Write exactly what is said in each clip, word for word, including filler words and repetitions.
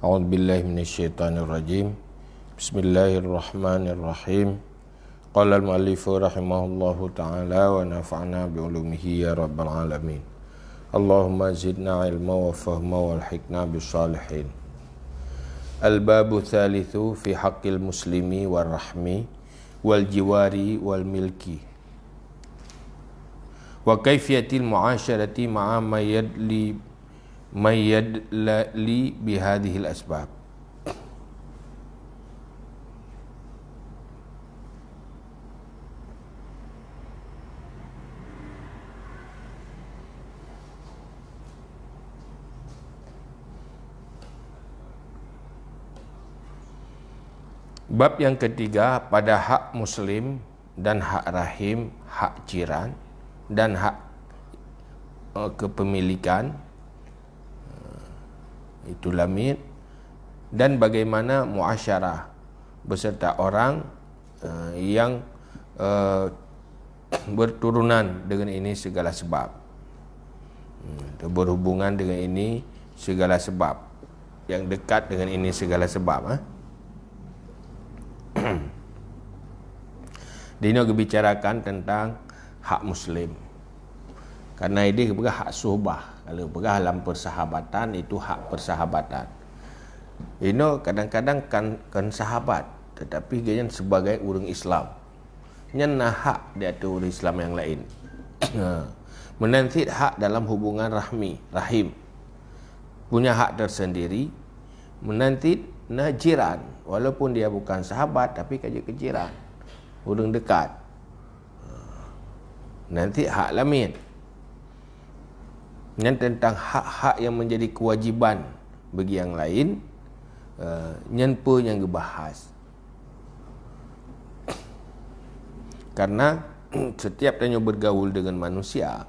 أعوذ بالله من الشيطان الرجيم. بسم الله الرحمن الرحيم. قال المؤلف رحمه الله تعالى ونفعنا بعلومه يا رب العالمين. اللهم زدنا علما وفهما والحقنا بالصالحين. الباب الثالث في حق المسلم والرحم والجوار والملك وكيفية المعاشرة مع من يدلي من yadlali bihadhihil asbab. Bab yang ketiga pada hak muslim dan hak rahim, hak jiran, dan hak, eh, kepemilikan, eh, itu lamit, dan bagaimana muasyarah beserta orang, eh, yang, eh, berturunan dengan ini segala sebab. Hmm, berhubungan dengan ini segala sebab. Yang dekat dengan ini segala sebab, eh. Dinoe geubicarakan tentang hak muslim. Karena ideh geupeugah hak suhbah. Kalau peugah dalam persahabatan, itu hak persahabatan. Inoe kadang-kadang kan, kan sahabat, tetapi gobnyan sebagai ureuëng Islam. Nyan na hak di ateueh ureuëng Islam nyang laén. Ha. Meunan cit hak dalam hubungan rahmi, rahim. Punya hak tersendiri. Meunan cit na jiran, walaupun dia bukan sahabat, tapi ka jeuet keu jiran. Ureuëng dekat. Ha. Meunan cit hak lamit. Nyan tentang hak-hak yang menjadi kewajiban bagi nyang laén, eh, nyan peue nyang geubahas. Karena setiap tanyoe bergaul dengan manusia,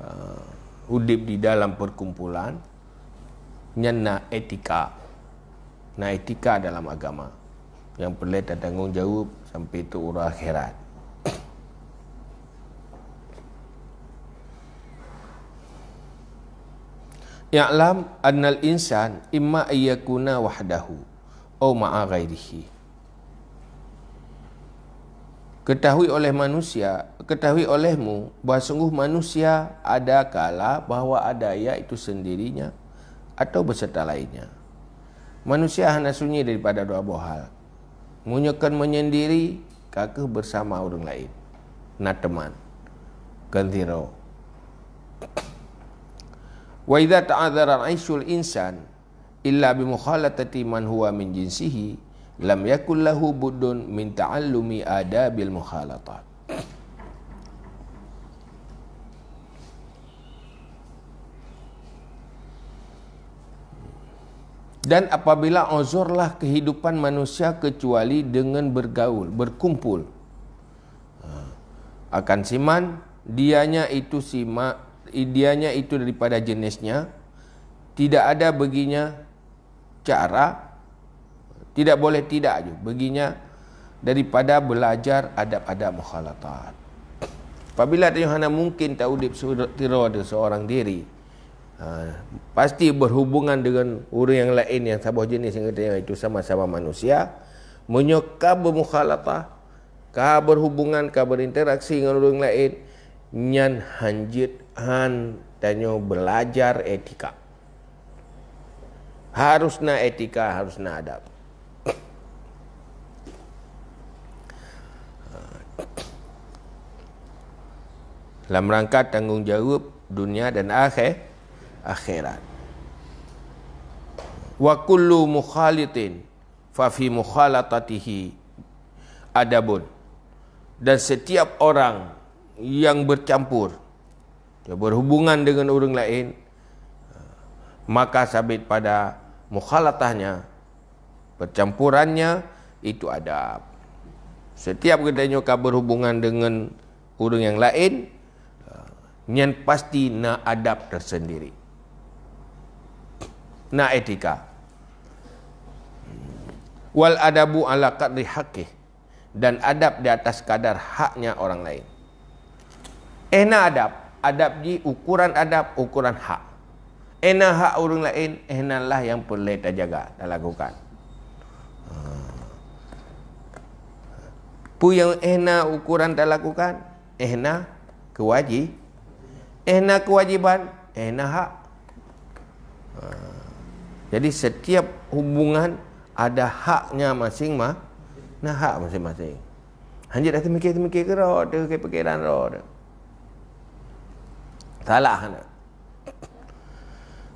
eh, udeb di dalam perkumpulan, nyan na etika. Na etika dalam agama nyang peureulée tatanggong jaweueb sampai teuk uroe akhirat. I'lam annal insan imma ayyakuna wahdahu au ma'a ghairihi. Ketahui oleh manusia, ketahui olehmu bahwa sungguh manusia ada kala bahwa ada ia itu sendirinya atau beserta lainnya. Manusia hana sunyi daripada dua boh hal. Meunyoe kon menyendiri, ka kheueh bersama ureuëng laén. Na teman. Kon sidroe. Wa idza ta'adzara 'aisyul insan illa bi mukhalatati man huwa min jinsihi, lam yakul lahu buddun min ta'allumi adabil mukhalatah. Dan apabila uzurlah kehidupan manusia kecuali dengan bergaul, berkumpul, ha, akan siman, dianya itu sima, dianya itu daripada jenisnya, tidak ada baginya cara, tidak boleh tidak ju baginya daripada belajar adab-adab mukhalatat. Apabila tanyoe hana mungkin taudeb sira-, sira seorang diri, ha, pasti berhubungan dengan ureuëng nyang laén nyang saboh jenis ngon tanyoe, itu sama-sama manusia. Meunyoe ka bermukhalatah, ka berhubungan, ka berinteraksi ngon ureuëng laén, nyan hanjeuet han tanyoe belajar etika. Harus na etika, harus na adab. Lam rangka tanggong jaweueb dunia dan akhé-, akhirat. Wa kullu mukhalitin fa fi mukhalatatihi adabun. Dan setiap orang yang bercampur, yang berhubungan dengan ureuëng laén, maka sabit pada mukhalatahnya, percampurannya, itu adab. Setiap geutanyoe ka berhubungan dengan ureuëng nyang laén, nyan pasti na adab tersendiri. Na etika. Wal adabu ala qadri haqqih. Dan adab di atas kadar haknya orang lain. Eh, na adab. Adab jih, ukuran adab, ukuran hak. Éh na hak ureuëng laén, éh nan lah nyang peureulée tajaga, talakukan. Ha. Peue nyang éh na ukoran talakukan? Éh na keuwaji-, éh na keuwajiban, éh na hak. Ha. Jadi, setiap hubungan ada haknya masing-ma-, na hak masing-masing. Hanjeuet dah teumikir-teumikir keudroe teuh, keu pikeran droe teuh. Salah na.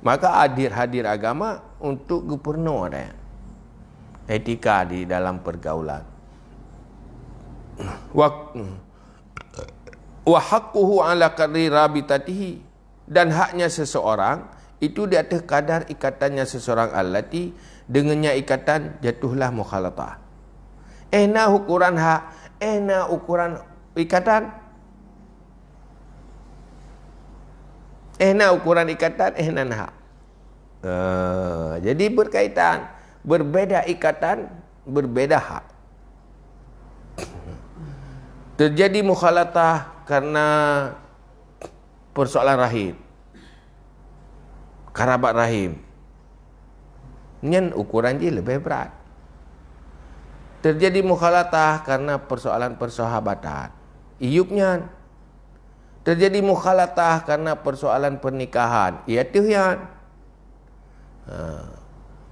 Maka hadir-hadir agama untuk geupeurunoe deh etika di dalam pergaulan. Wa, wa haqquhu ala qadri rabitatihi, dan haknya seseorang itu di atas kadar ikatannya seseorang, allati, dengannya ikatan jatuhlah mukhalatah. Éh na ukuran hak, éh na ukuran ikatan. Éh na ukuran ikatan, éh nan hak. Ah, jadi berkaitan, berbeda ikatan, berbeda hak. Terjadi mukhalatah karena persoalan rahim, karabat rahim. Nyan ukuran jih leubeh brat. Terjadi mukhalatah karena persoalan persahabatan. Iyup nyan. Terjadi mukhalatah karena persoalan pernikahan. Iya teuh nyan. Ha.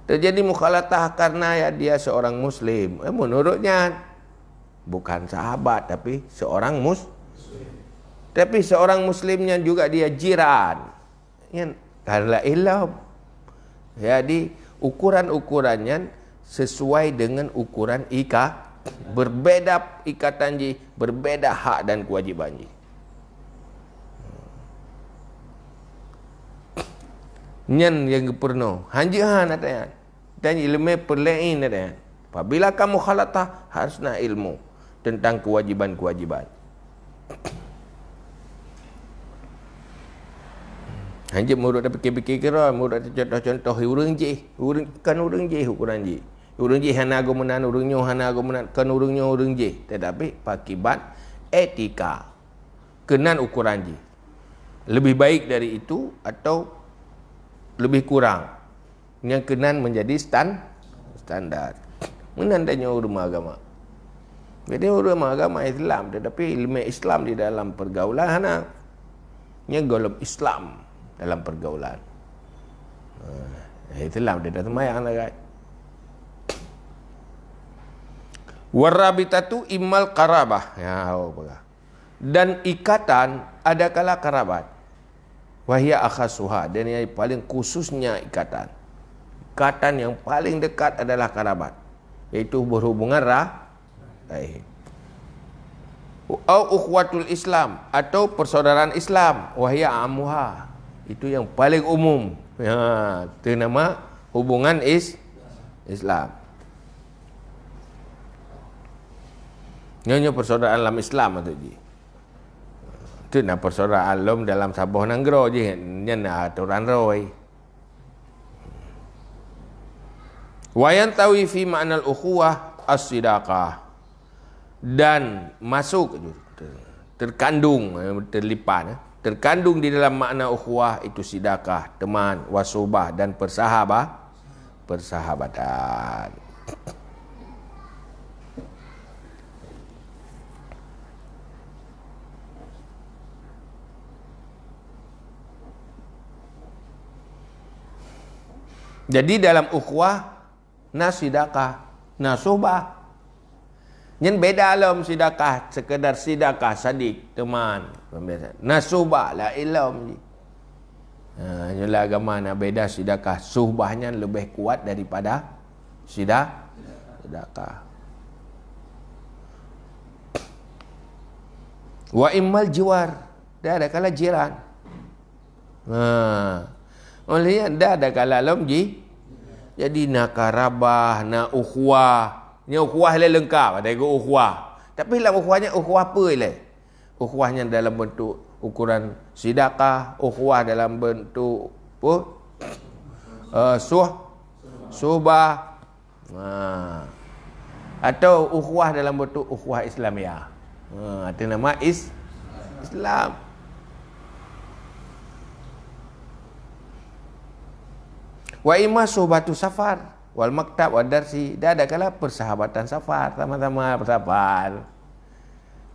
Terjadi mukhalatah karena ya dia seorang muslim. Eh, menurut nyan. Bukan sahabat, tapi seorang mus-, tapi seorang muslim nyan juga dia jiran. Nyan, kan laén lom. Jadi, ukuran-ukuran nyan sesuai dengan ukuran ika-, berbeda ikatan jih, berbeda hak dan kewajiban jih. Nyan nyang geupeurunoe. Hanjeuet han ata nyan. Dan ileumé peulaén ata nyan. Apabila ka mukhalatah, harus na ilmu tentang kewajiban-kewajiban. Hanjeuet meurot tapikir-pikir keudroe, meurot tacontoh-contoh ureuëng jih. Ureuëng, kan ureuëng jih ukuran jih. Ureuëng jih hana geuh meunan, ureuëng nyoe hana geuh meunan, kan ureuëng nyoe ureuëng jih. Tetapi pakiban etika. Keunan ukuran jih. Lebih baik dari itu atau lebih kurang. Nyang keunan menjadi stan-, standar. Meunan tanyoe ureuëng agama. Jadi ureuëng agama Islam, tetapi ilmu Islam di dalam pergaulan hana. Nyan golom Islam dalam pergaulan. Ha, Islam dia dah sembahyang dah, kan. Warabitatu immal qarabah. Ya, oh, peugah. Dan ikatan adakala karabat. Wahia akhasuha, dan yang paling khususnya ikatan. Ikatan yang paling dekat adalah karabat, yaitu berhubungan rah-, rahim. Au ukhuwatul Islam, atau persaudaraan Islam, wahia amuha. Itu yang paling umum. Ya, itu nama hubungan is-, Islam. Nyoe, nyoe persaudaraan lam Islam tu ji. Tu na persaudaraan lom dalam saboh nanggroe jih, nyan na atoran roi. Wa yantawi fi ma'nal ukhuwah as-sidaqah. Dan masuk, terkandung, terlipat, terkandung di dalam makna ukhuwah itu sidakah, teman, wasubah, dan persahaba-, persahabatan. Jadi dalam ukhuwah na sidakah, na suhbah. Nyan beda lom sidakah, sekedar sidakah sadik, teman. Na suhbah laén lom jih. Ha, nyoe lam agama na beda sidakah. Suhbah nyan leubeh kuat daripada sida-, sidakah. Wa immal jiwar, dan adakala jiran. Ha. Oleh nyan, dah, dah kalah lom ji. Jadi, na karabah, na ukhuwah. Nyan ukhuwah lé leungkap, ada juga ukhuwah. Tapi lam ukhuwah nyan ukhuwah peue lé? Ukhuwah nyan dalam bentuk ukuran sidakah, ukhuwah dalam bentuk apa? Eh, suh-, suhbah. Ha. Atau ukhuwah dalam bentuk ukhuwah Islamiyah. Ha, itu nama is-, Islam. Wa imma suhbatu safar wal maktab wa darsi, dan ada kala persahabatan safar, sama-sama bersafar.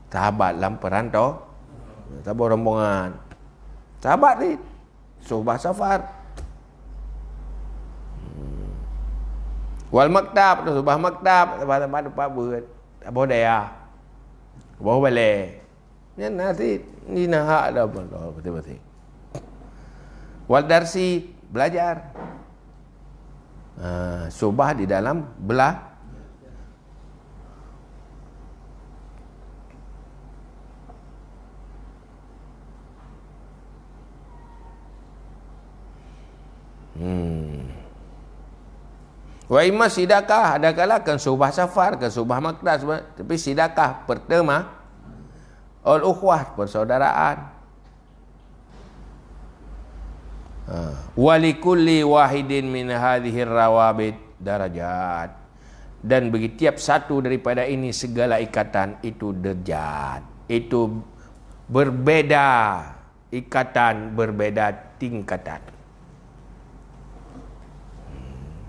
Sahabat lam perantau, saboh rombongan. Sahabat ni suhbah safar. Hmm. Wal maktab, suhbah maktab, sahabat-sahabat tempat buet. Saboh dayah. Saboh balai. Nyan na cit, ni na hak dah, betul, betul. Wal darsi, belajar. Ah, suhbah di dalam bela-, Hmm. Wa imma sidakah, ada kala kan suhbah safar, kan suhbah maktab, tapi sidakah pertama, al ukhwah, persaudaraan. Ha. Wa likulli wahidin min hadhir rawabit darajat. Dan bagi tiap satu daripada ini segala ikatan itu derajat. Itu berbeda ikatan, berbeda tingkatan.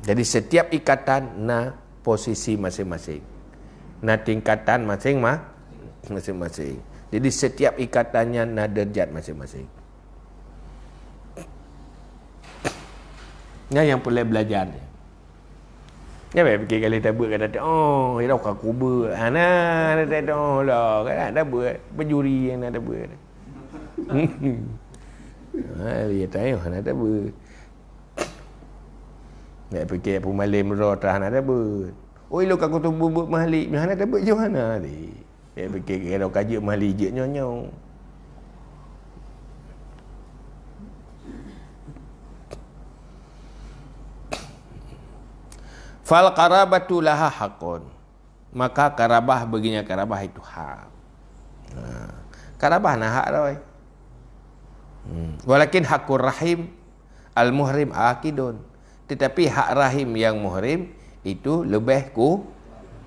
Jadi setiap ikatan na posisi masing-masing. Na tingkatan masing-ma-, masing-masing. Jadi setiap ikatan nyan na derajat masing-masing. Nyan nyang peureulée belajar. Nyan bèk pikir kali tabeuet kata, "Oh, ira ka kubeuet." Hana, hana tabeuet lah. Kan tabeuet, pencuri nyang na tabeuet. Ha, dia tanya, hana tabeuet. Nak fikir peumalém droe tah hana tabeuet. Oi, lôn ka kuteupeu buet mahli, hana tabeuet jih hana tadi. Nak fikir kira ka jeuet mahli jeuet nyoe-nyoe. Fal qarabatu laha haqqun. Maka karabah, baginya karabah itu hak. Ha. Karabah na hak roi. Hmm. Walakin haqqur rahim al-muhrim akidun. Tetapi hak rahim yang muhrim itu lebih ku-,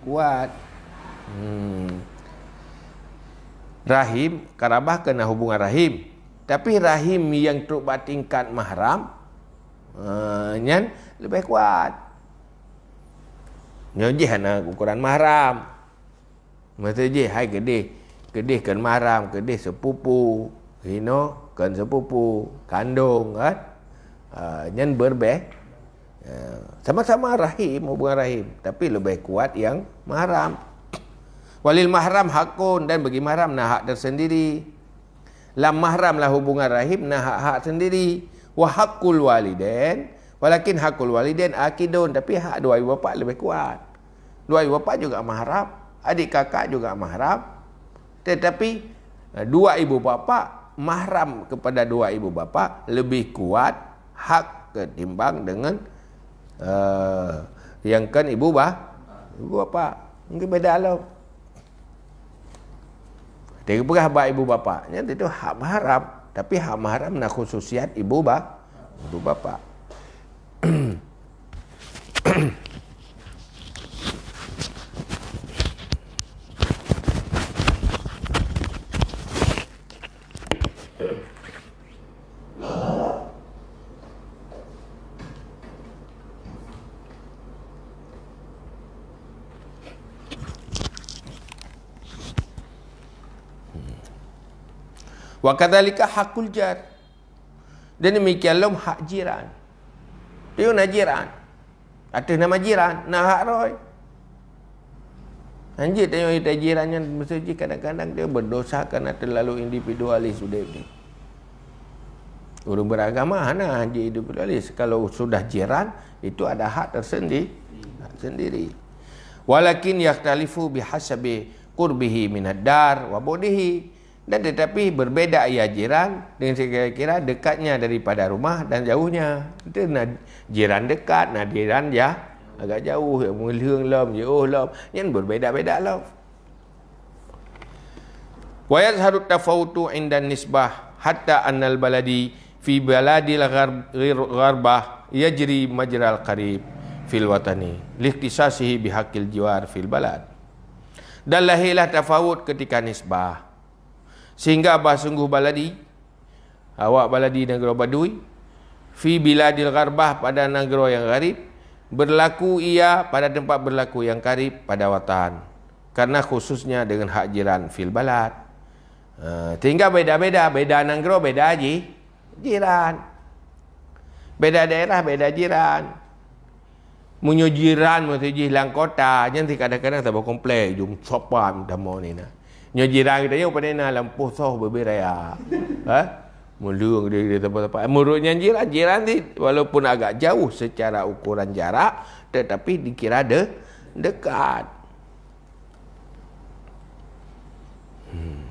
kuat. Hmm. Rahim, karabah keu na hubungan rahim. Tapi rahim yang trok bak tingkat mahram, ha, nyan lebih kuat. Nyoe jih hana ukuran mahram. Maksud jih, hai keudeh, keudeh kon mahram, keudeh sepupu, hino kon sepupu, kandong kan? Ah, nyan berbeh-, ah, sama-sama rahim, hubungan rahim, tapi lebih kuat yang mahram. Walil mahram hakun, dan bagi mahram na hak tersendiri. Lam mahram lah hubungan rahim na hak-hak sendiri. Wa haqqul walidain, walakin haqqul walidain akidun, tapi hak dua ibu bapak lebih kuat. Dua ibu bapak juga mahram, adik kakak juga mahram. Tetapi, eh, dua ibu bapak, mahram kepada dua ibu bapak lebih kuat hak ketimbang dengan, eh, yang kan ibu ba-, ibu bapak. Mungkin beda lah. Dia peugah bak ibu bapak. Nyan itu hak mahram. Tapi hak mahram na khususiat ibu ba-, ibu bapak. Wa kadzalika haqqul jar. Dan demikian lom hak jiran. Dia na jiran. Ateueh nama jiran, na hak roi. Hanjeuet tanyoe ita jiran nyan, meuseujih kadang-kadang dia berdosa karena terlalu individualis udeb ni. Ureuëng beragama hana hanjeuet individualis. Kalau sudah jiran, itu ada hak tersendi-, hak sendiri. Walakin yakhtalifu bihasabi qurbihi minad dar wa bu'dihi. Dan tetapi berbeda ia jiran dengan sekira-kira dekatnya daripada rumah dan jauhnya. Itu na jiran dekat, na jiran ja-, agak jauh, ya, meulheueng lom, jiôh lom. Nyan berbeda-beda lom. Wa yazharu tafawutu inda nisbah hatta annal baladi fi baladil gharb-, ghir-, gharbah yajri majral qarib fil watani, likhtisasihi bihaqqil jiwar fil balad. Dan lahirlah tafawut ketika nisbah. Sehingga bah sungguh baladi, awak baladi nanggroe Badui, Fi biladil gharbah, pada nanggroe nyang gharib, berlaku ia pada tempat berlaku nyang karib pada watan, karena khususnya dengan hak jiran fil balad. Ha, sehingga beda-beda, beda nanggroe beda ji, jiran. Beda daerah beda jiran. Meunyoe jiran meusti jih lam kota, nyan ti kadang-kadang saboh komplek jum sopan tamu ni na. Nyoe jiran kita nyoe pada na lam poh soh bebe raya. Ha? Meuleueng di, di tempat-tempat. Menurut nyan jiran, jiran ti walaupun agak jauh secara ukuran jarak, tetapi dikira de, dekat. Hmm.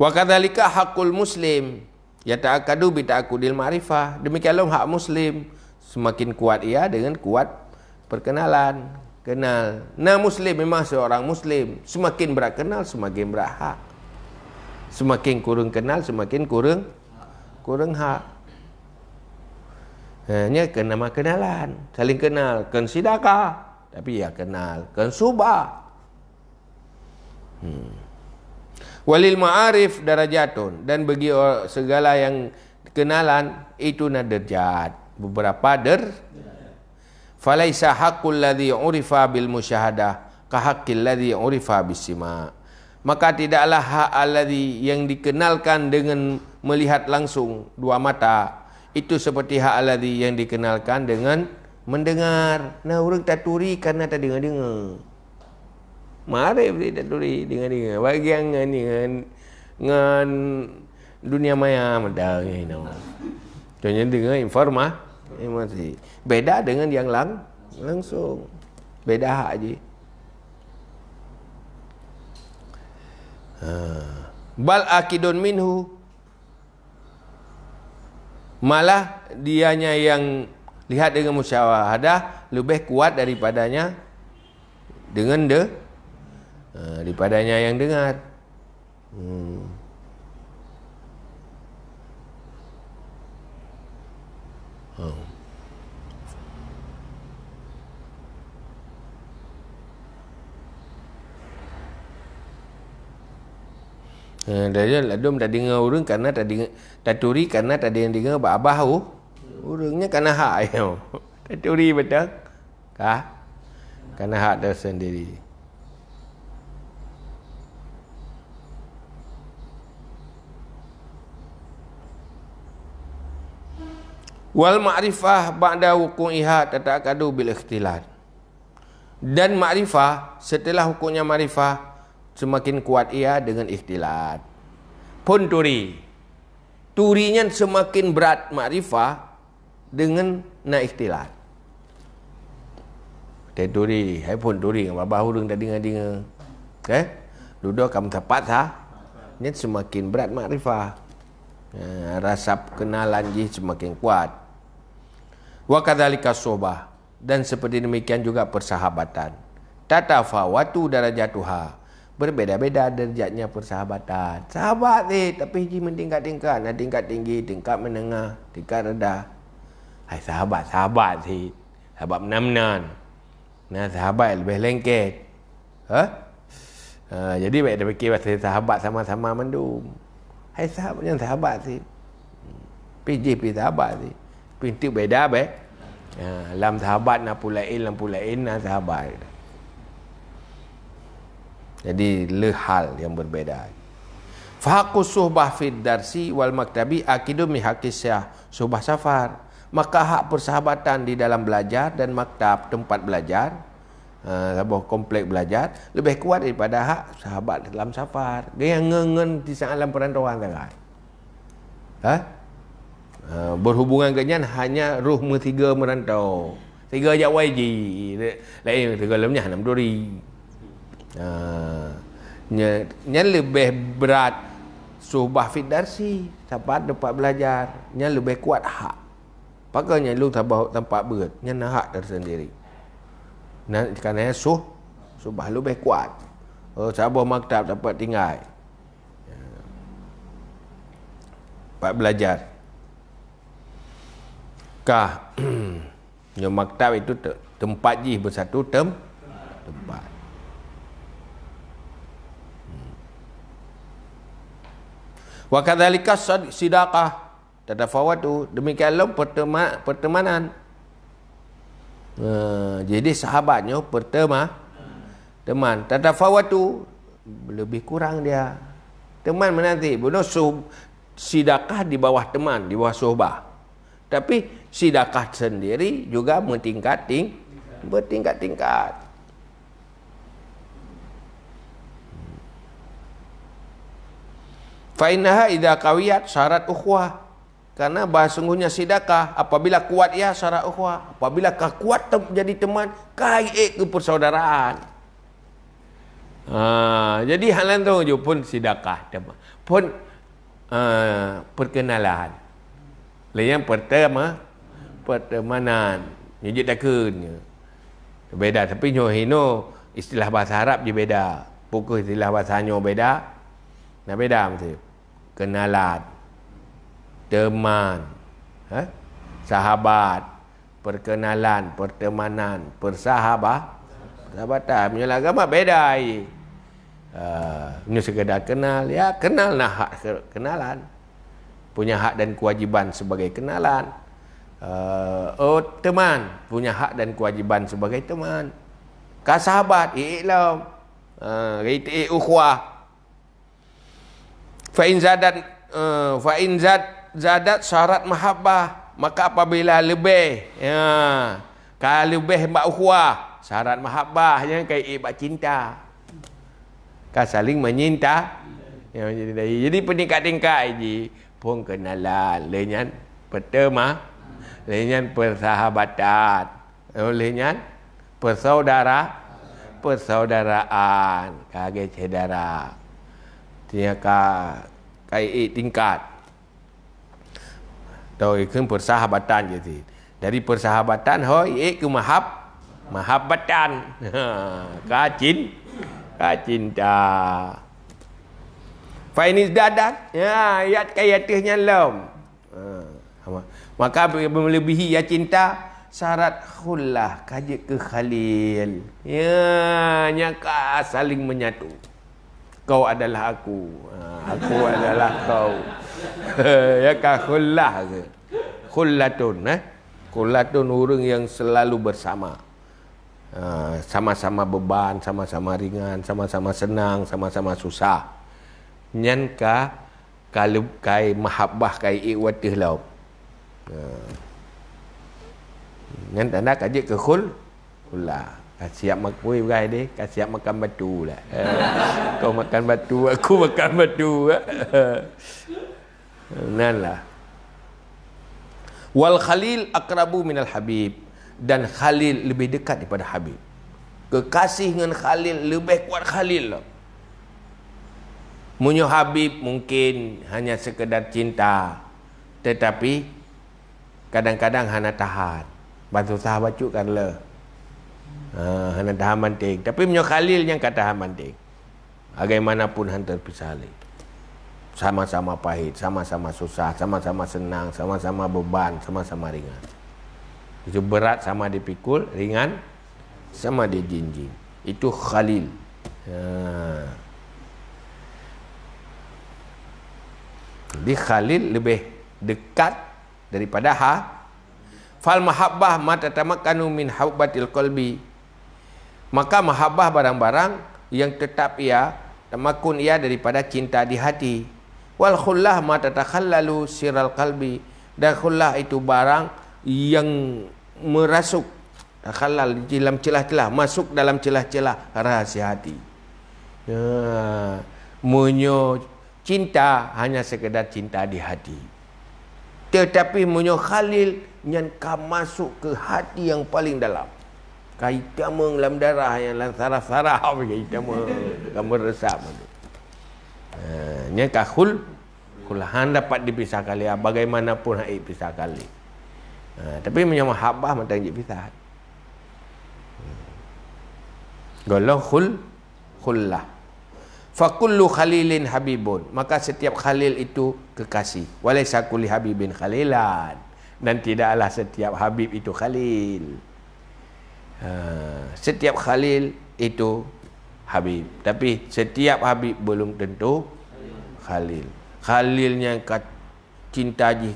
Wa kadzalika haqqul muslim yata'akkadu bi ta'akkudil ma'rifah. Demikian lom hak muslim, semakin kuat ia dengan kuat perkenalan. Kenal. Nah, muslim memang seorang muslim, semakin berat kenal, semakin berat hak. Semakin kurang kenal, semakin kurang, kurang hak. Ha, nya keu nama kenalan. Saling kenal, kon sidakah, tapi ya kenal, kon suhbah. Hmm. Walil ma'arif darajatun, dan bagi o-, segala yang kenalan itu na derajat, beberapa der. Falaisa haqqul ladzi urifa bil musyahadah ka haqqil ladzi urifa bis sima. Maka tidaklah hak alladzi yang dikenalkan dengan melihat langsung dua mata, itu seperti hak alladzi yang dikenalkan dengan mendengar. Nah, ureuëng taturi karena tadeungoe-deungoe. Maarif di taturi deungoe-deungoe. Bagi ngon, ngon, ngon dunia maya mada ngon inoe. Contohnya deungoe informa-, informasi. Beda dengan yang lang-, langsung. Beda hak ji. Ha. Bal akidun minhu. Malah dianya yang lihat dengan musyahadah lebih kuat daripadanya dengan de-, eh, daripadanya yang dengar. Hmm. Hmm. Eh, dah je, ladom tadeungoe ureuëng karena tadeungoe, taturi karena tadeungoe bak babah u-, ureuëng nyan karena hak ayam. Taturi betul. Ka? Karena hak tersendiri. Wal ma'rifah ba'da wuqu'iha tata'akkadu bil ikhtilat. Dan makrifah, setelah hukumnya makrifah, semakin kuat ia dengan ikhtilat. Phon turi. Turi nyan semakin brat makrifah dengan na ikhtilat. Turi, hai phon turi ngon babah ureuëng tadeungoe-deungoe. Eh? Dudoe ka meusapat sa. Nyan semakin brat makrifah. Ha, rasa kenalan jih semakin kuat. Wa kadzalika suhbah. Dan seperti demikian juga persahabatan. Tatafawatu darajatuha. Berbeda-beda derajatnya persahabatan. Sahabat cit, tapi jih meutingkat-tingkat. Na tingkat tinggi, tingkat menengah, tingkat rendah. Hai sahabat, sahabat cit. Sahabat meunan-meunan. Na sahabat leubeh lengket. Ha? Ha, jadi bèk tapikir bahasa sahabat sama-sama mandum. Hai sahabat nyang sahabat cit. Pi jih pi sahabat cit. Pi tu beda bèk. Ha, lam sahabat na peue laén, lam peue laén na sahabat. Jadi le hal yang berbeda. Fa haqqus suhbah fid darsi wal maktabi akidun min haqqis suhbah safar. Maka hak persahabatan di dalam belajar dan maktab tempat belajar, ha, saboh komplek belajar, lebih kuat daripada hak sahabat dalam safar. Dia yang ngen-ngen di saat dalam perantauan sangat. Ha? Ha, berhubungan dengan hanya roh meusiga merantau. Siga jak Y G, lain siga lom nyan nam duri. Ha, nya, nyan lebih berat suhbah fid darsi, sahabat tempat belajar. Nyan lebih kuat hak. Pakon nyan lôn saboh tampak beuet, nyan na hak tersendiri. Nah, karena suh-, suhbah leubeh kuat. Oh, saboh maktab dapat tinggai. Tempat belajar. Kah, nyoe maktab itu te-, tempat jih bersatu tem-, tempat. Hmm. Wa kadzalika sad-, sidaqah tatafawatu, demikian lom pertema-, pertemanan. Ha, jadi sahabat nyoe pertema-, teman. Tatafawatu, lebih kurang dia. Teman meunan cit, bunoe suh-, sidakah di bawah teman, di bawah suhbah. Tapi sidakah sendiri juga meutingkat ting-, bertingkat-tingkat. Fa innaha idza qawiyat sarat ukhuwah. Karena bahwa sungguhnya sidakah, apabila kuat ia, sarat ukhuwah. Apabila ka kuat tem-, jadi teman, ka ék keu persaudaraan. Ha, jadi hal laén tu ju pun sidakah, teman. Pun, ha, perkenalan. Lé nyang pertama, pertemanan. Nyoe jeuet takheun nyoe. Beda, tapi nyoe hino istilah bahasa Arab je beda. Pukul istilah bahasa nyoe beda. Nah, beda mesti. Kenalan. Teman. Ha? Sahabat. Perkenalan, pertemanan, persahaba-, persahabatan. Meunyoe lam agama beda ai. Ah, meunyoe sekedar kenal, ya kenal nah hak ke-, kenalan. Punya hak dan kewajiban sebagai kenalan. Ah, oh, teman punya hak dan kewajiban sebagai teman. Ka sahabat, ék lom. Ah, ék ukhuwah. Fa in zadat, eh, fa in zad-, zadat syarat mahabbah, maka apabila leubeh, ya, ka leubeh bak ukhuwah, syarat mahabbah, nyan ka ék bak cinta. Ka saling menyinta, ya, mencintai. Jadi, tingkat-tingkat ji, phon kenalan, lé nyan pertema, lé nyan persahabatan. Oleh nyan, persaudara-, persaudaraan, ka lagée syedara. Artinya ka, ka ék tingkat. Atau ikheun persahabatan jadi. Dari persahabatan, ho, ék keu mahab-, mahabbatan. Ha, ka cin-, ka cinta. Fa in izdadat, ya, ayat ka ateueh nyan lom. Ha, maka melebihi ya cinta, syarat khullah, ka jeuet keu khalil. Ya, nyang ka saling menyatu. Kau adalah aku. Ha, aku adalah kau. Ya ka khullah ke? Khullatun, eh? Khullatun ureuëng yang selalu bersama. Ha, sama-sama beban, sama-sama ringan, sama-sama senang, sama-sama susah. Nyan ka Ka leueb kai mahabbah kai ék wateueh lom. Ha. Nyan tanda ka jeuet keu khul-, khullah. Ka siap makui beugai deh, ka siap makan batu lah. Ha. Kau makan batu, aku makan batu. Nan lah. Wal khalil aqrabu minal habib. Dan khalil lebih dekat daripada habib. Kekasih ngon khalil lebih kuat khalil lom. Meunyoe habib mungkin hanya sekedar cinta, tetapi kadang-kadang hana tahan. Ban susah bacut kan le. Ha, hana tahan banting. Tapi meunyoe khalil nyang ka tahan banting. Bagaimanapun hana terpisah lé. Sama-sama pahit, sama-sama susah, sama-sama senang, sama-sama beban, sama-sama ringan. Itu berat sama dipikul, ringan sama dijinjing. Itu khalil. Ha. Jadi khalil lebih dekat daripada ha-, fal mahabbah ma tatamakkanu min hubbatil qalbi. Maka mahabbah barang-barang yang tetap ia, tamakun ia daripada cinta di hati. Wal khullah ma tatakhallalu sirral qalbi. Dan khullah itu barang yang merasuk, takhallal di dalam celah-celah, masuk dalam celah-celah rahsia hati. Ya, meunyoe cinta hanya sekedar cinta di hati. Tetapi meunyoe khalil, nyan ka masuk ke hati yang paling dalam. Ka itamong lam darah nyang lam saraf-saraf, ka itamong, ka meureusap. Ha, nyan ka khul-, khullah, hana dapat dipisahkan lé, bagaimanapun hana dipisahkan lé. Ha, tapi meunyoe mahabbah mantong jeuet pisah. Golom khul-, khullah. Fa kullu khalilin habibun, maka setiap khalil itu kekasih. Wa laisa kulli habibin khalilan, dan tidaklah setiap habib itu khalil. Ha, setiap khalil itu habib, tapi setiap habib belum tentu khalil. Khalil nyan ka cinta jih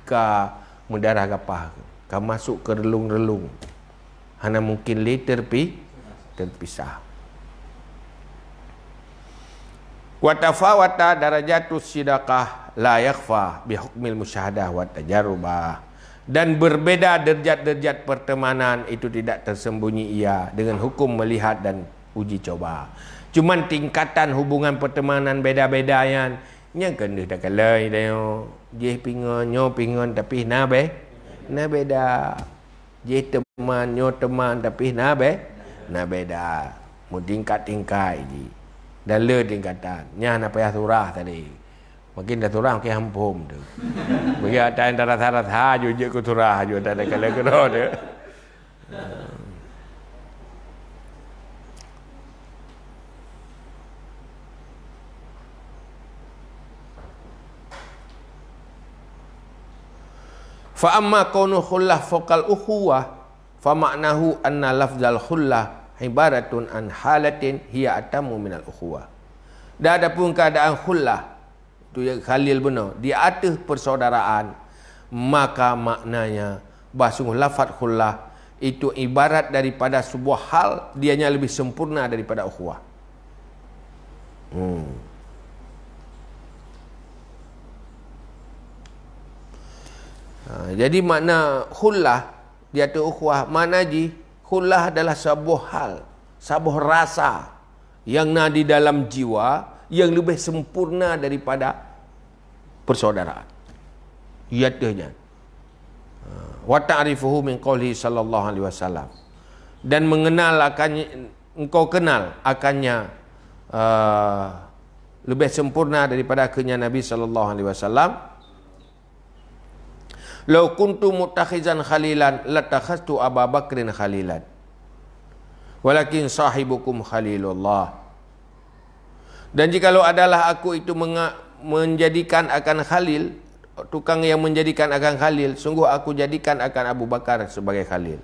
ka meudarah gapah, ka masuk keu reulung-reulung. Hana mungkin lé terpi-, terpisah. Wa tafawata darajatus sidaqah la yakhfa bi hukmil musyahadah wa tajarubah. Dan berbeda derajat-derajat pertemanan itu tidak tersembunyi ia dengan hukum melihat dan uji coba. Cuman tingkatan hubungan pertemanan beda-beda nyan, nyan keuneuk takalon tanyoe. Jih pingon, nyoe pingon, tapi na be-, na beda. Jih teman, nyoe teman, tapi na be-, na beda. Meutingkat-tingkat jih. Dan le tingkatan. Nyan na payah surah tadi. Makin dah surah, makin hampom tu. Bagi ata nyang tarasa-rasa, ju jeuet keu surah, ju ata takalon keudroe tu. Fa amma kaunu khullah fokal ukhuwah, fa maknahu anna lafzal khullah ibaratun an halatin hiya atamu minal ukhuwah. Dan adapun keadaan khullah, tu ya khalil beuna, di ateueh persaudaraan, maka maknanya bah sungguh lafaz khullah itu ibarat daripada sebuah hal, dianya lebih sempurna daripada ukhuwah. Hmm. Ha, jadi makna khullah di ateueh ukhuwah, makna jih khullah adalah saboh hal, saboh rasa nyang na di dalam jiwa nyang leubeh sempurna daripada persaudaraan. Di ateueh nyan. Ha, wa ta'rifuhu min qaulihi sallallahu alaihi wasallam. Dan mengenal akan, engkau kenal akannya, eh, lebih sempurna daripada akhirnya Nabi sallallahu alaihi wasallam. "Lau kuntu muttakhizan khalilan latakhastu Aba Bakrin khalilan. Walakin sahibukum khalilullah." Dan jikalau adalah aku itu menga-, menjadikan akan khalil, tukang yang menjadikan akan khalil, sungguh aku jadikan akan Abu Bakar sebagai khalil.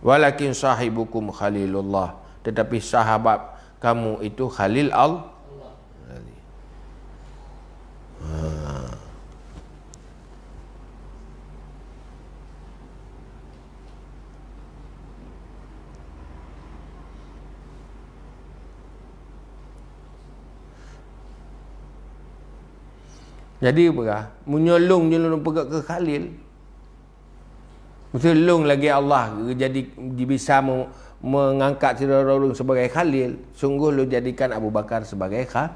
"Walakin sahibukum khalilullah." Tetapi sahabat kamu itu khalil Allah. Ha. Jadi peugah, meunyoe lôn, nyoe lôn peugah keu khalil, Meuteulông lagée Allah geujadi, jibisa meu-, meungangkat sidroe ureuëng sebagai khalil, sunggoh lôn jadikan Abu Bakar sebagai kha-,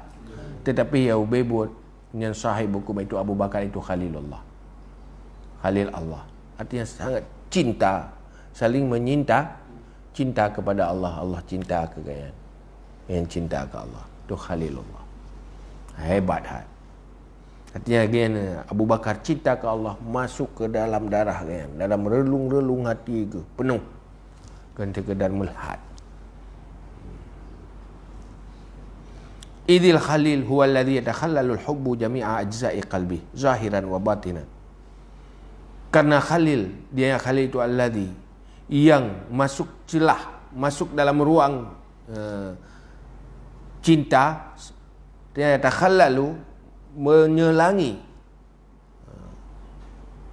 teutapi ya ubé buet nyan sahib huköm itu Abu Bakar itu khalilullah. Khalil Allah. Artinya sangat cinta, saling menyinta, cinta kepada Allah, Allah cinta keu gobnyan. Nyang cinta keu Allah, tu khalilullah. Hebat that. Artinya, geuhnyan Abu Bakar cinta keu Allah masuk ke dalam darah geuhnyan, dalam reulung-reulung hati geuh peunoh, kon sekedar meulihat. Idzil khalil huwa alladzi yatakhallalul hubbu jami'a ajza'i qalbi, zahiran wa batinan. Karena khalil, dia khalil itu alladzi, yang masuk celah, masuk dalam ruang, eh, cinta, dia yatakhallalu, menyelangi.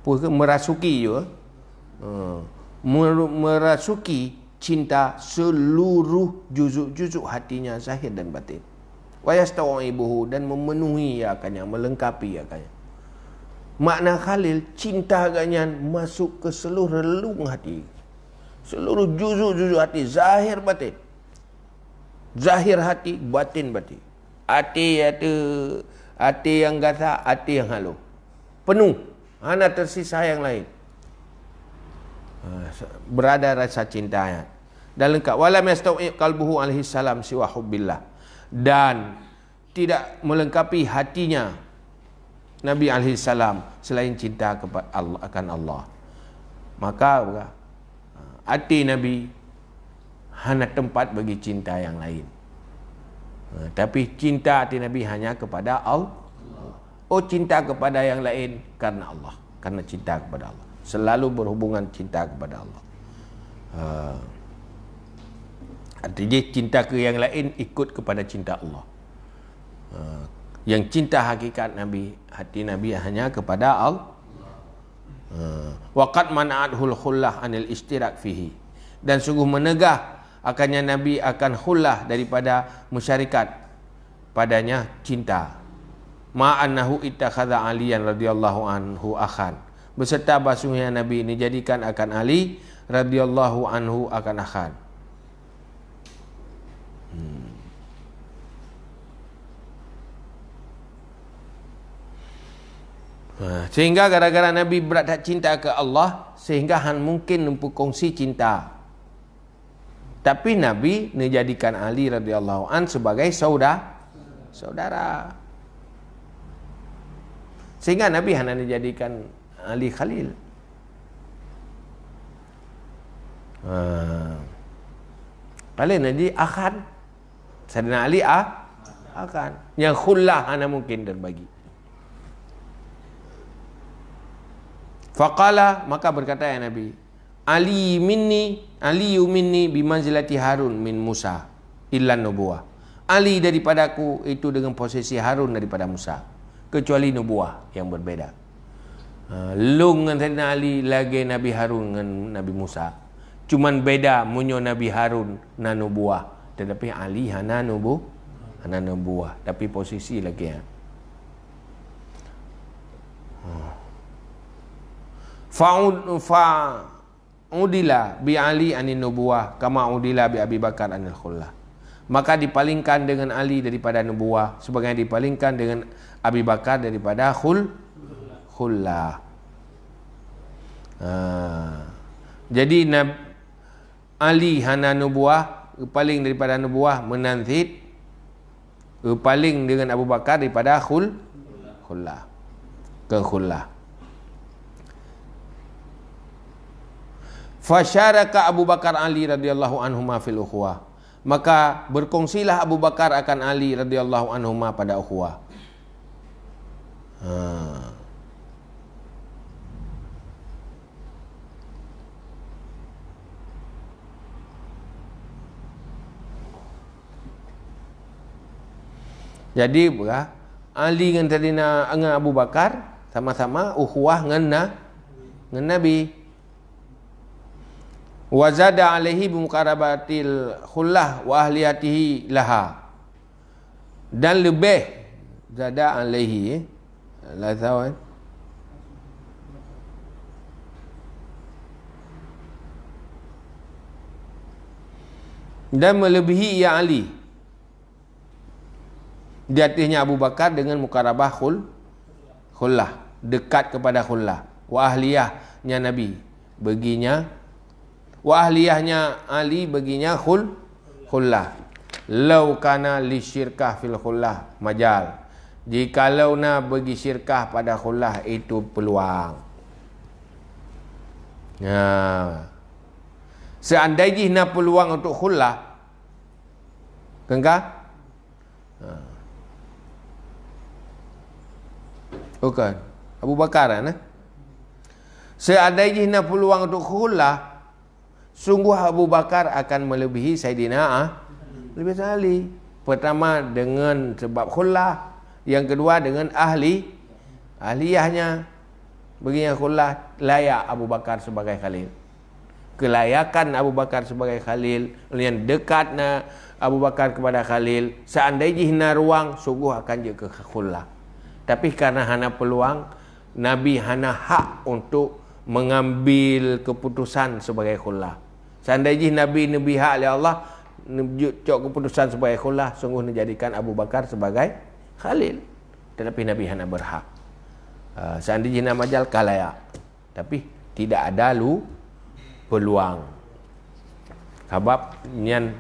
Peue keuh merasuki, ya? Ha. Meru-, merasuki cinta seluruh juzuk-juzuk hatinya, zahir dan batin. Wa yastau'ibuhu, dan memenuhi ia akannya, melengkapi ia akannya. Makna khalil, cinta gobnyan masuk ke seluruh relung hati. Seluruh juzuk-juzuk hati, zahir batin. Zahir hati, batin batin. Até, até, até nyang gata, até nyang halôh. Penuh. Hana tersisa nyang laén. Ha, se-, berada rasa cinta nyan. Dan lengkap. Walam yastau'ib qalbuhu alaihi salam siwa hubbillah. Dan tidak melengkapi hatinya Nabi alaihi salam selain cinta kepada Allah, akan Allah. Maka, até Nabi hana tempat bagi cinta yang lain. Ha, tapi cinta até Nabi hanya kepada Allah. Oh, cinta kepada yang lain karena Allah, karena cinta kepada Allah. Selalu berhubungan cinta kepada Allah. Ha. Artinya cinta ke yang lain ikut kepada cinta Allah. Ha. Yang cinta hakikat Nabi, hati Nabi hanya kepada Allah. Ha. Wa qad mana'athul khullah anil isytirak fihi. Dan sungguh menegah akannya Nabi akan khullah daripada masyarakat padanya cinta. Ma annahu ittakhadha Aliyan radhiyallahu anhu akhan. Beserta bahwasanya Nabi ini jadikan akan Ali radhiyallahu anhu akan akhan. Hmm. Ha, sehingga gara-gara Nabi brat that cinta ke Allah, sehingga han mungkin memperkongsi cinta. Tapi Nabi menjadikan Ali radhiyallahu an sebagai sauda-, saudara. Sehingga Nabi hana menjadikan Ali Khalil. Ha. Khalil Nabi akhan. Saidina Ali a-, akhan. Yang khullah hana mungkin terbagi. Faqala, maka berkata ya Nabi, Ali minni, Aliyu minni bimanzilati Harun min Musa, illa nubuwah. Ali daripadaku itu dengan posisi Harun daripada Musa, kecuali nubuwah yang berbeda. Ha, lôn ngon Saidina Ali lagée Nabi Harun ngon Nabi Musa. Cuman beda, meunyoe Nabi Harun na nubuwah, tetapi Ali hana nubu-, hana nubuwah, tapi posisi lagée nyan. Ha. Fa'ud-, fa-, udila bi Ali anin nubuwah kama udila bi Abi Bakar anil khullah. Maka dipalingkan dengan Ali daripada nubuwah, sebagaimana dipalingkan dengan Abi Bakar daripada khul-, khullah. Ha. Jadi, Nab-, Ali hana nubuwah, geupaléng daripada nubuwah meunan cit, geupaléng deungon Abu Bakar daripada khul-, khullah. Keu khullah. Fasyaraka Abu Bakar Ali radhiyallahu anhuma fil ukhuwah. Maka berkongsilah Abu Bakar akan Ali radhiyallahu anhuma pada ukhuwah. Ha. Jadi, bah, Ali ngon Saidina, ngon Abu Bakar sama-sama ukhuwah ngon na-, ngon Nabi. Wa zada alaihi bi muqarabatil khullah wa ahliyatihi laha. Dan leubeh, zada alaihi, eh, la sawan. Dan melebihi ia Ali. Di atasnya Abu Bakar dengan muqarabah khul-, khullah, dekat kepada khullah. Wa ahliyahnya Nabi, baginya, wa ahliyahnya Ali, baginya khul-, khullah. Lau kana li syirkah fil khullah majal. Jikalau na bagi syirkah pada khullah itu peluang. Nah, seandai jih na peluang untuk khullah, kan ka? Ha. Bukan. Abu Bakar, eh? Seandai jih na peluang untuk khullah, sungguh Abu Bakar akan melebihi Saidina, ah, lebih Ali. Pertama dengan sebab khullah, yang kedua dengan ahli, ahliyahnya. Baginya khullah layak Abu Bakar sebagai khalil. Kelayakan Abu Bakar sebagai khalil, yang dekat na Abu Bakar kepada khalil, seandai jih na ruang, sungguh akan jeuet keu khullah. Tapi karena hana peluang, Nabi hana hak untuk mengambil keputusan sebagai khullah. Seandai jih Nabi neubri hak lé Allah, neujeuet cok keputusan sebagai khullah, sungguh neujadikan Abu Bakar sebagai khalil. Tetapi Nabi hana berhak. Ah, seandai jih na majal ka layak. Tapi tidak ada lu peluang. Sabab nyan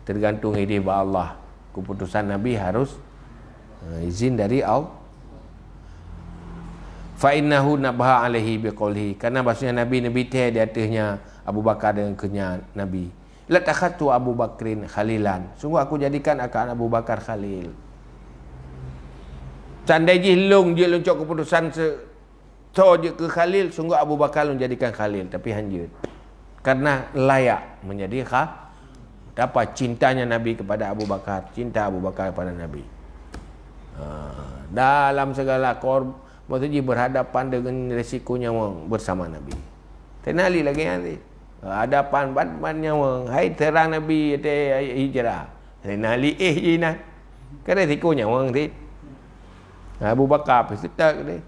tergantung idéh bak Allah. Keputusan Nabi harus, eh, izin dari Allah. Fa innahu nabbaha alaihi biqaulihi. Karena bahasanya Nabi, Nabi teh di atasnya Abu Bakar dengan keunyan Nabi. La takhadtu Abu Bakrin khalilan. Sungguh aku jadikan akan Abu Bakar khalil. Seandai jih lôn jeuet lôn cok keputusan se-, soe jeuet keu khalil, sungguh Abu Bakar lôn jadikan khalil, tapi han jeuet. Karena layak menjadi kha-, apa cintanya Nabi kepada Abu Bakar, cinta Abu Bakar kepada Nabi. Ha, dalam segala kor-, maksud jih berhadapan dengan risiko nyawöng bersama Nabi. Saidina Ali lagèe nyan cit. Hadapan ban-ban nyawöng, hai seurang Nabi watèe hijrah. Saidina Ali éh jih inan. Kan risiko nyawöng cit. Abu Bakar pih seutôt deh.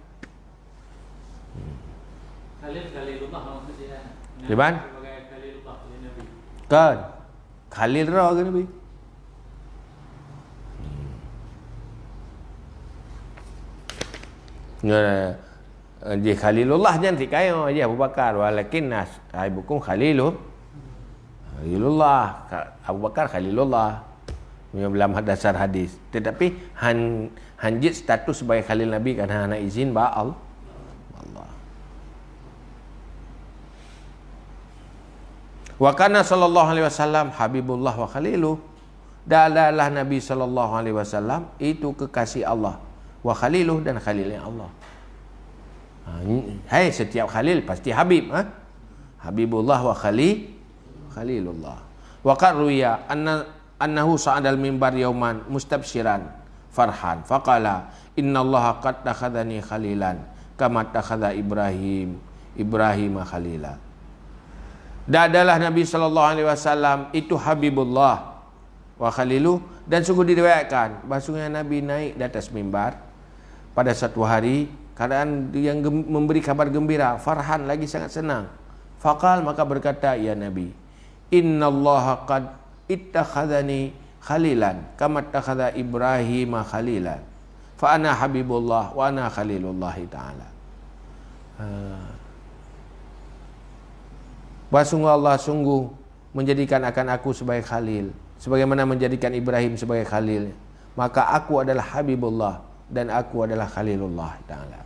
Khalil, Khalilullah maksud dia. Di mana? Sebagai Khalilullah, oleh Nabi. Kan. Khalil droe keu Nabi. Nah, jih Khalilullah nyan cit kayèe, jih Abu Bakar, walakin nas, ai bukon Khalilul-, Khalilullah, Kha-, Abu Bakar Khalilullah. Meunyoe dalam dasar hadis. Tetapi han, han jeuet status sebagai Khalil Nabi karena hana izin bak Al-, Allah. Wa kana sallallahu alaihi wasallam habibullah wa khaliluh. Dan adalah Nabi sallallahu alaihi wasallam itu kekasih Allah, wa khaliluh, dan khalilnya Allah. Ha, ni, hai, setiap khalil pasti habib, ha? Habibullah wa khali-, khalilullah. Wa qad ruwiya anna, annahu sa'adal mimbar yauman mustabsyiran farhan faqala, "Innallaha qad takhadzani khalilan kama takhadza Ibrahim, Ibrahima khalila." Dan adalah Nabi sallallahu alaihi wasallam itu Habibullah wa khaliluh, dan sungguh diriwayatkan bahwasanya Nabi naik di atas mimbar pada satu hari, keadaan yang gem-, memberi kabar gembira, farhan, lagi sangat senang. Faqal, maka berkata ia Nabi, "Innallaha qad ittakhadzani khalilan kama ittakhadza Ibrahima khalilan. Fa ana habibullah wa ana khalilullahi ta'ala." Ha. Bahwa sungguh Allah sungguh menjadikan akan aku sebagai khalil, sebagaimana menjadikan Ibrahim sebagai khalil, maka aku adalah Habibullah dan aku adalah Khalilullah Ta'ala.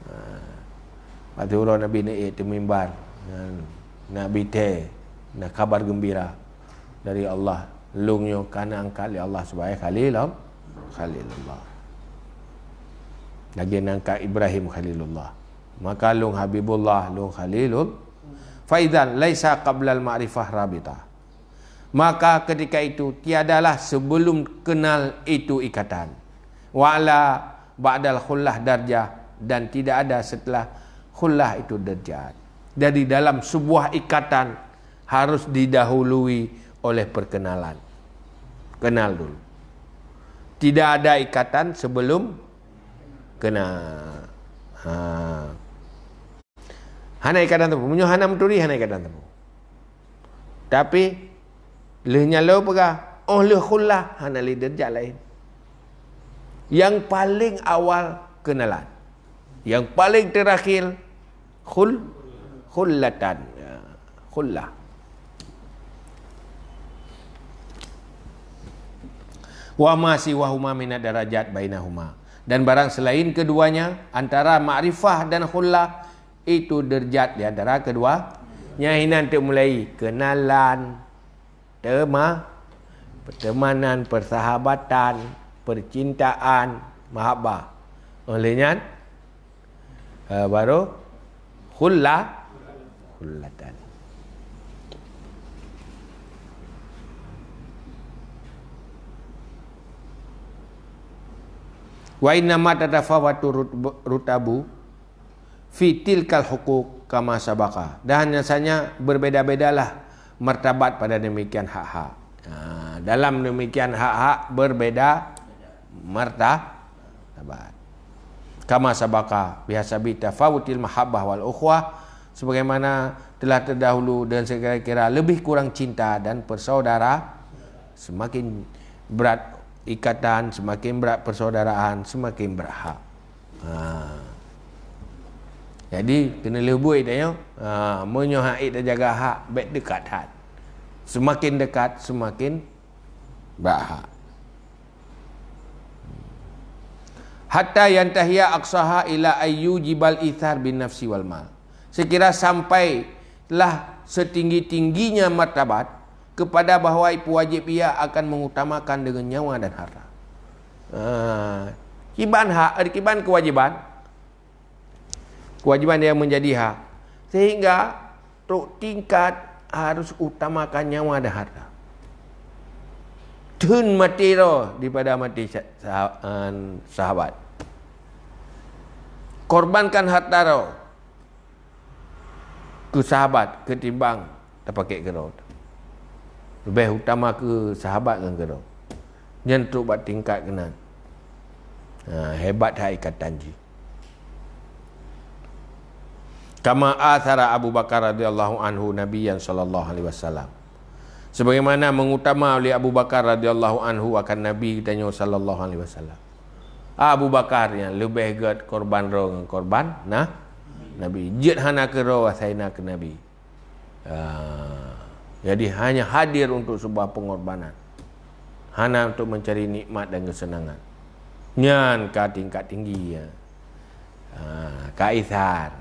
Ha. Waktu uroe Nabi naik di mimbar, ha, Nabi teu na kabar gembira dari Allah, lôn nyoe ka na angkat lé Allah sebagai Khalil-, Khalilullah. Lagèe na angkat Ibrahim Khalilullah. Maka lôn Habibullah, lôn Khalilul. Fa idzan laisa qablal ma'rifah rabitah. Maka ketika itu tiadalah sebelum kenal itu ikatan. Wa la ba'dal khullah darjah, dan tidak ada setelah khullah itu derajat. Jadi dalam sebuah ikatan harus didahului oleh perkenalan. Kenal dulu. Tidak ada ikatan sebelum kenal. Ha. Hana ikatan teupeu. Meunyoe hana meuturi, hana ikatan teupeu. Tapi, lheueh nyan lôn peugah, óh lheueh khullah, hana lé derajat laén. Yang paling awal kenalan. Yang paling terakhir, khul-, khullatan. Ya, khullah. Wa ma siwahuma minad darajat bainahuma. Dan barang selain keduanya, antara makrifah dan khullah, itu derajat di antara kedua. Nyan inan teuk mulai kenalan, teuma, pertemanan, persahabatan, percintaan, mahabbah. Oleh nyan, eh, baru khulla-, khullatan. Wa innama tatafawatu rut-, rutabu fi tilkal huquq kama sabaqa. Dan hanya saja berbeda-bedalah martabat pada demikian hak-hak. Ha, dalam demikian hak-hak berbeda marta-, tabat. Kama sabaqa bihasabi tafawutil mahabbah wal ukhuwah, sebagaimana telah terdahulu dan sekira-kira lebih kurang cinta dan persaudara, semakin berat ikatan, semakin berat persaudaraan, semakin berat hak. Ha. Jadi, keuneulheueh buet tanyoe, ha, meunyoe hana tajaga hak, bèk dekat that. Semakin dekat, semakin brat hak. Hatta yantahiya aqsaha ila ayyujibal itsar bin nafsi wal mal. Sekira sampailah setinggi-tingginya martabat kepada bahwa wajib ia akan mengutamakan dengan nyawa dan harta. Ha, kiban hak, kiban kewajiban. Kewajiban yang menjadi hak. Sehingga trok tingkat harus utamakan nyawa dan harta. Theun maté droe daripada maté sa-, sa-, an, sahabat. Korbankan hareuta droe keu sahabat ketimbang tapakék keudroe. Leubeh utama keu sahabat ngon keudroe. Nyan trok bak tingkat keunan. Ha, hebat that ikatan jih. Kama athara Abu Bakar radhiyallahu anhu Nabiyan sallallahu alaihi wasallam. Sebagaimana mengutama oleh Abu Bakar radhiyallahu anhu akan Nabi geutanyoe sallallahu alaihi wasallam. Abu Bakar nyan leubeh gét korban droe ngon korban na Nabi. Jeuet hana keudroe asai na keu Nabi. Ah, jadi hanya hadir untuk sebuah pengorbanan. Hana untuk mencari nikmat dan kesenangan. Nyan ka tingkat tinggi, ya. Ah, ka isar.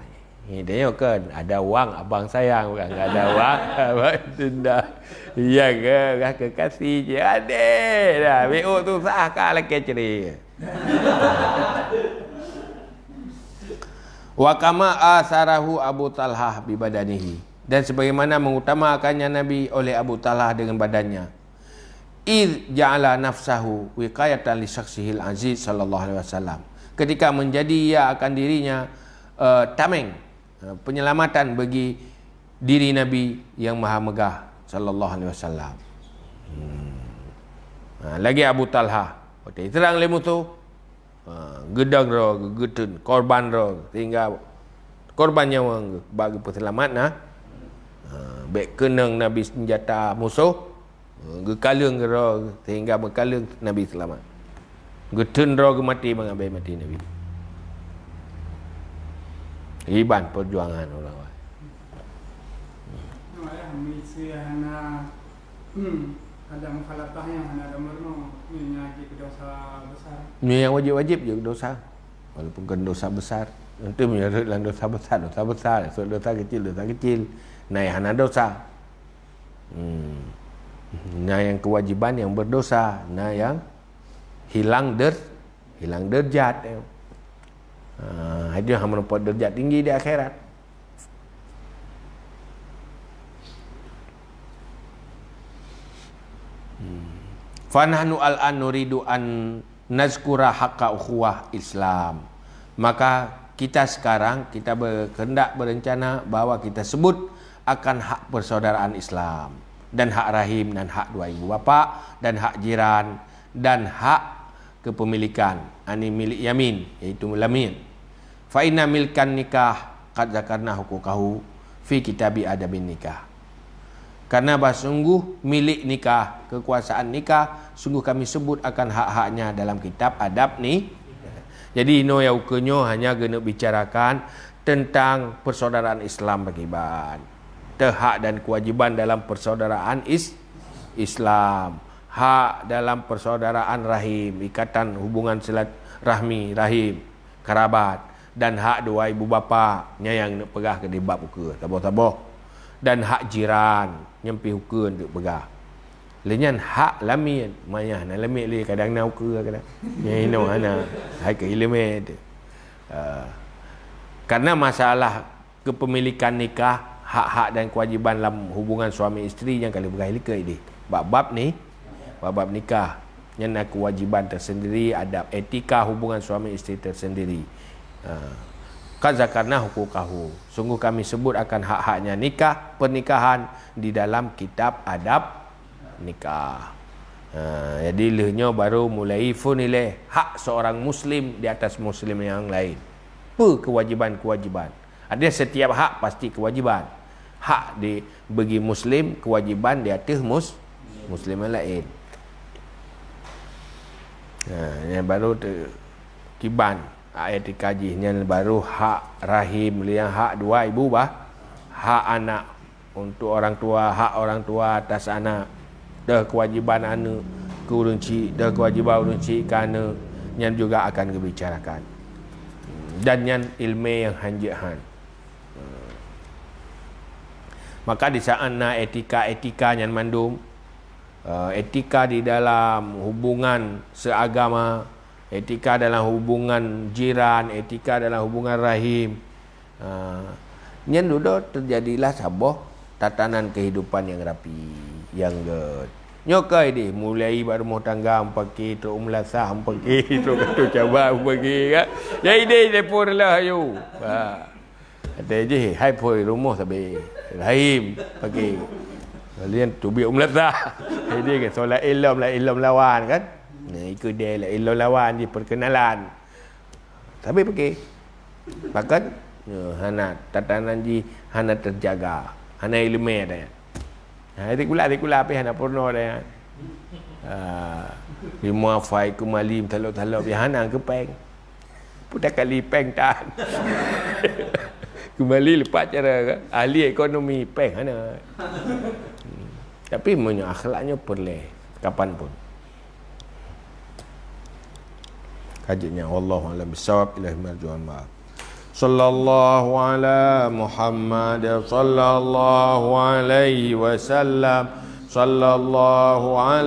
Ni dia kan ada wang abang sayang, bukan ada wang abang dendam. Ya ke, rasa kekasih je. Adeh dah, B O tu sah ka lagi ceri. Wa kama asarahu Abu Talhah bi badanihi. Dan sebagaimana mengutamakannya Nabi oleh Abu Talhah dengan badannya. Id ja'ala nafsahu wiqayatan li syakhsihil aziz sallallahu alaihi wasallam. Ketika menjadi ia akan dirinya, eh, tameng, eh, penyelamatan bagi diri Nabi yang maha megah sallallahu alaihi wasallam. Hmm. Ha, lagi Abu Talhah, watée serang lé musoh, ha, geudong droe, geuteun, korban droe, sehingga korban nyawa bak geupeuseulamat na. Ha, bék keunong Nabi senjata musoh, ha, geukaleueng droe sehingga meukaleueng Nabi seulamat. Geuteun droe geumaté mangat bék maté Nabi. Iban perjuangan orang lain. Nyoe ayah, miseue hana, hmm, ada mukhalafah nyang hana ada meurunoe, nyoe nyang jeuet keu dosa besar. Nyoe nyang wajéb-wajéb jeuet keu dosa. Walaupun kon dosa besar. Nanti meunyoe rhot lam dosa besar, dosa besar. Esok dosa kecil, dosa kecil. Na nyang hana dosa. Hmm. Na nyang kewajiban nyang berdosa, na nyang hilang der-, hilang derajat. Ha, dia hana meurumpok derajat tinggi di akhirat. Hmm. Fa nahnu al-an nuridu an nazkura haqqa ukhuwah Islam. Maka kita sekarang, kita berkehendak, berencana bahwa kita sebut akan hak persaudaraan Islam dan hak rahim dan hak dua ibu bapak dan hak jiran dan hak kepemilikan, ani milik yamin, iaitu lamin. Fa inna milkan nikah qad zakarna huquqahu fi kitabi adabin nikah. Karena bah sungguh milik nikah, kekuasaan nikah, sungguh kami sebut akan hak-haknya dalam kitab adab ni. Jadi, inoe nyang ukeue nyoe hanya geuneuk bicarakan tentang persaudaraan Islam pakriban. Teuhak dan kewajiban dalam persaudaraan is-, Islam. Hak dalam persaudaraan rahim, ikatan hubungan silaturahmi rahim, kerabat, dan hak dua ibu bapa, nyan nyang neuk peugah keudeh bab ukeue, saboh-saboh. Dan hak jiran, nyan pih ukeue neuk peugah. Lé nyan hak lamiet, manyah na lamiet lé kadang na ukeue kadang. Nyan inoe hana, hai keu ileumèe tu. Ah, karena masalah kepemilikan nikah, hak-hak dan kewajiban lam hubungan suami isteri nyang ka lheueh peugah likot deh. Bab-bab ni, bab-bab nikah, nyan na kewajiban tersendiri, adab etika hubungan suami isteri tersendiri. Ha. Qad zakarna huquqahu. Sungguh kami sebut akan hak-haknya nikah, pernikahan di dalam kitab adab nikah. Ha, jadi lheueh nyoe baru mulai phon ilèe hak seorang muslim di atas muslim yang lain. Peue kewajiban-kewajiban? Ada setiap hak pasti kewajiban. Hak di bagi muslim, kewajiban di ateueh mus-, muslim yang lain. Ha, yang baru tu kiban ayat dikaji, nyan baru hak rahim, liang hak dua ibu bah, hak anak untuk orang tua, hak orang tua atas anak, dah kewajiban aneuk ke ureueng chik, dah kewajiban ureueng chik ke aneuk, nyan juga akan geubicarakan. Dan nyan ileumèe nyang hanjeuet han. Maka di saat na etika-etika nyan mandum, eh, etika di dalam hubungan seagama, etika dalam hubungan jiran, etika dalam hubungan rahim, eh, nyan dudoe teujadilah saboh tatanan kehidupan nyang rapi, nyang gèt. Nyoe ka idéh, mulai bak rumoh tangga meupaké, trok u meulasah meupaké, trok ateueh caban meupaké, kan? Jadi idéh telepon lah, ayo. Ha. Kata jih, "Hai phôi, rumoh sabé. Rahim paké." Lalu nyan teubiet u meulasah. Jadi kan, soe laén lom, laén lom lawan, kan? Nah, ikut dia laén lom lawan, diperkenalan. Sabé paké. Bahkan, ya, hana, tatanan jih hana terjaga. Hana ileumèe dah. Ha, sikula-sikula pih hana peurunoe dah. Ha, lima fai keumali talop-talop, ya hana keupeng. Pun dah kali peng tan. Keumali leupah cara, kan? Ahli ekonomi, peng hana. Hmm. Tapi meunyoe akhlaknya peureulèe, kapan pun. Ka jeuet nyan, wallahu a'lam bissawab, ilahi marji'uhum. Sallallahu ala Muhammad, sallallahu alaihi wasallam, sallallahu ala